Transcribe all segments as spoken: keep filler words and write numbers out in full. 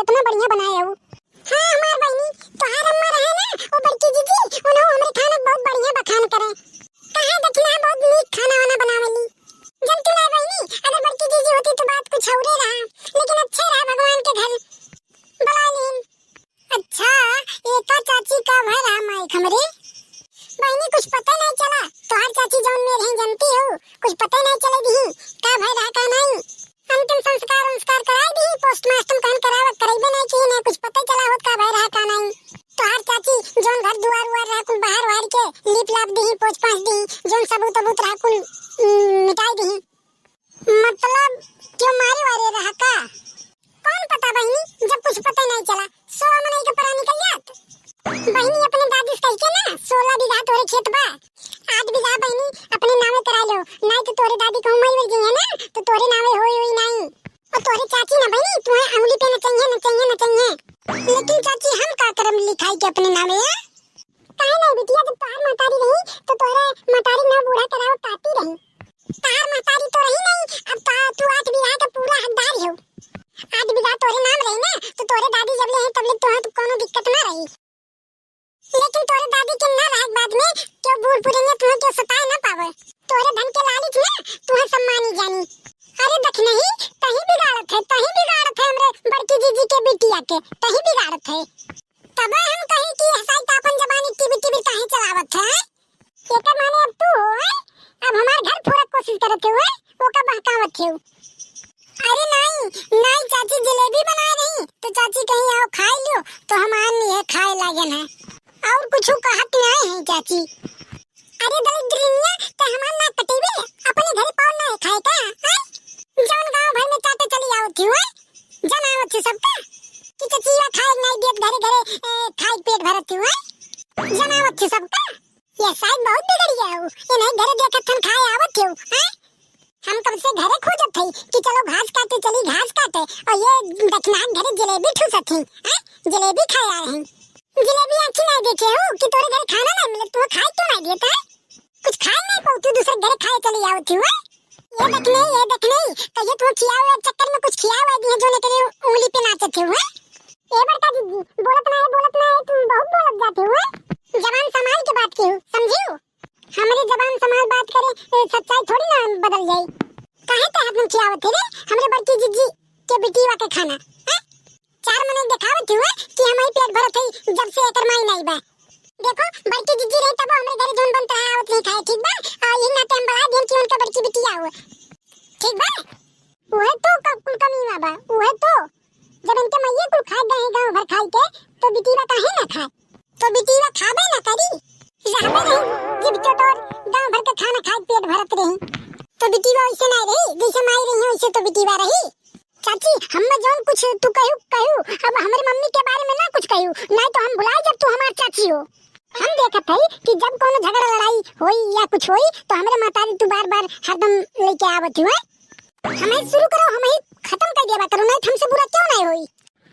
इतना बढ़िया बनाए हऊ। हाँ, हमार बहिनी, तोहार अम्मा रहे ना, वो बड़की जीजी, उन्हों हमरे खाना बहुत बढ़िया बखान करे। कहे दखिना बहुत नीक खाना वाना बनावेली। जनती ना बहिनी, अगर बड़की जीजी होती तो बात कुछ औरे रहा, लेकिन अच्छे रहा भगवान के घर। बुला लीन। अच्छा, एका चाची का भय रहा माइक हमरे? बहिनी, कुछ पता नहीं चला। तोहार चाची जौन में रही, जनती हो, कुछ पता नहीं चले दी का भय रहा का नहीं। अंतिम संस्कार उंस्कार कराए दी, पोस्टमार्टम कहन करावे, करइबे नहीं की, नहीं कुछ पता चला होत का भय रहा का नहीं। तोहार चाची जौन घर दुआर उआर रहा कुल बाहर वार के लीप लाप दी, पोछ पाछ दी, जौन सबूत अबूत रहा कुल, उम, मिटाई दी। मतलब, क्यों मारे वारे रहा का? कौन पता बहिनी, जब कुछ पता नहीं चला, सोवा मनई के परा निकल जात। बहिनी, अपने दादी से कह के ना, सोलह बीघा तोरे खेत बा, आठ बीघा बहिनी अपने नावे करा लो, नहीं तो तोरे दादी कहूँ मर वर गई है ना, तो तोरे नावे होई होई नहीं। और तोरे चाची ना बहिनी, तुम्हें अंगुली पे नचइहे, नचइहे, नचइहे। लेकिन चाची, हम का करम लिखाई के अपने नावे, हैं? काहे नहीं बिटिया, जब तोहार महतारी रही, तो तोहरे महतारी ना बूढ़ा करावत ताती रही। तोहार महतारी तो रही नहीं, अब तो तू आठ बीघा के पूरा हकदार हो। आठ बीघा तोहरे नाम रही ना, तो तोहरे दादी जब ले हैं, तब ले तोहार तो कोनो दिक्कत ना रही। लेकिन तोहरे दादी के ना रहक बाद में क्यों बूढ़ पुरनिया तुम्हें क्यों सताए ना पावे। तोहरे धन के लालच में तुम्हें सम्मानी जानी। अरे देख नहीं, तहीं बिगाड़त है, तहीं बिगाड़त है हमरे बड़की जीजी के बिटिया के, तहीं बिगाड़त है। तबे हम कही कि हसाई त आपन जबानी टिबिर टिबिर काहे चलावत है? एकर माने अब तू हो, हैं? अब हमार घर फोड़क कोशिश करत हो, हैं? ओका बहकावत हो। अरे नाई, नाई चाची जलेबी बनाए रही, तो चाची कहीं आओ खाए लियो, तो हम आन नहीं है खाए लागन है। और कुछ कहत नहीं है चाची। अरे दलिद्रिनिया, ते हमार नाक कटेबे, अपने घरे पाव ना है खाए का, हैं? जौन गांव भर में चाटे चली आवत हो, हैं? जनावत हो सबका, कि चचिया खाए नहीं देत घरे घरे, ए, खाए पेट भरत हो, हैं? जनावत हो सबका। ये साइज बहुत बिगड़ गया हो, ये नहीं घरे देखत थन खाए आवत हो, हैं? हम कब से घरे खोजत थई कि चलो घास काटे चली, घास काटे, और ये दखिना घरे जलेबी ठूसत ही, हैं? जलेबी खाए आ रही। जलेबी आँखी नहीं देखे हो कि तोरे घरे खाना नहीं मिले, तू खाए क्यों नहीं देता है? कुछ खाए नहीं पाऊ, तू दूसरे घरे खाए चली आवत हो, हैं? ये देख नहीं, ये देख नहीं, कहिए तू खिया हुआ चक्कर में कुछ खिया हुआ दिए जो लेकर उंगली पे नाचत हो, हैं? ए बड़का दीदी, बोलत ना है, बोलत ना है, तुम बहुत बोलत जाते हो, हैं? जबान संभाल के बात की हो, समझी हो? हमरी जबान संभाल बात करे, ए, सच्चाई थोड़ी ना बदल जाई। काहे ते हाथ में खियावत है रे, हमरे बड़की जीजी के बिटिया के खाना, हैं? चार मने देखावत हुए कि हम ही पेट भरत हई, जब से एकर माई नहीं बा। देखो, बड़की जीजी रही तब हमरे घरे जौन बनत रहा आवत रही खाए, ठीक बा? और यही नाते हम बढ़ा दिहन कि उनका बड़की बिटिया हुए, ठीक बा? उहे तो क-, कुल कमीना बा, उहे तो। जब इनके माइये कुल खा गए हैं गाँव भर खाई के, तो बिटिया काहे ना खाए? तो बिटिया खाबे ना करी, रहबे नहीं, जब चटोर गाँव भर के खाना खाए पेट भरत रही। तो बिटिया वैसे ना रही, जैसे माई रही है वैसे तो बिटिया रही। चाची, हम में जौन कुछ तू कहू, कहू, अब हमरी मम्मी के बारे में ना कुछ कहू, नहीं तो हम भुलाए जब तू हमार चाची हो। हम देखत हई कि जब कोनो झगड़ा लड़ाई होई या कुछ होई, तो हमरे महतारी तू बार-बार हरदम लेके आवत हुए। हमें शुरू करो, हम ही खत्म कर देवा करो, नहीं तो हमसे बुरा क्यों नहीं होई?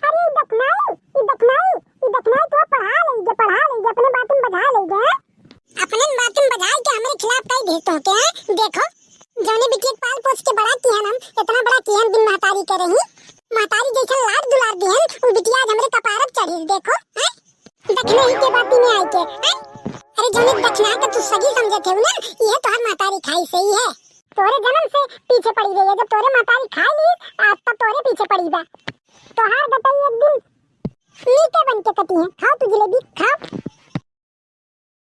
अरे ई दखनाई, ई दखनाई, ई दखनाई तो पढ़ा लेंगे, पढ़ा लेंगे, अपने बात में बझा लेंगे। अपने बात में बझाई के हमरे खिलाफ कई भेजते हो क्या? देखो, जौने बिटिया के पाल पोस के बड़ा किहन हम, इतना बड़ा किहन बिन महतारी के रही। महतारी जैसन लाड दुलार दिहन, उ बिटिया आज हमरे कपारत चढ़ी, देखो, हैं? दखनाई के बाती में आई के, हैं? अरे जौने दखना के तू सगी समझत हो ना, यह तोहर महतारी खाई सही है। तोरे जन्म से पीछे पड़ी रही है, जब तोरे महतारी खाई ली, आ, तब तोरे पीछे पड़ी बा। तोहार गतई एक दिन नीके बन के कटी है। खाओ तू जलेबी, खाओ।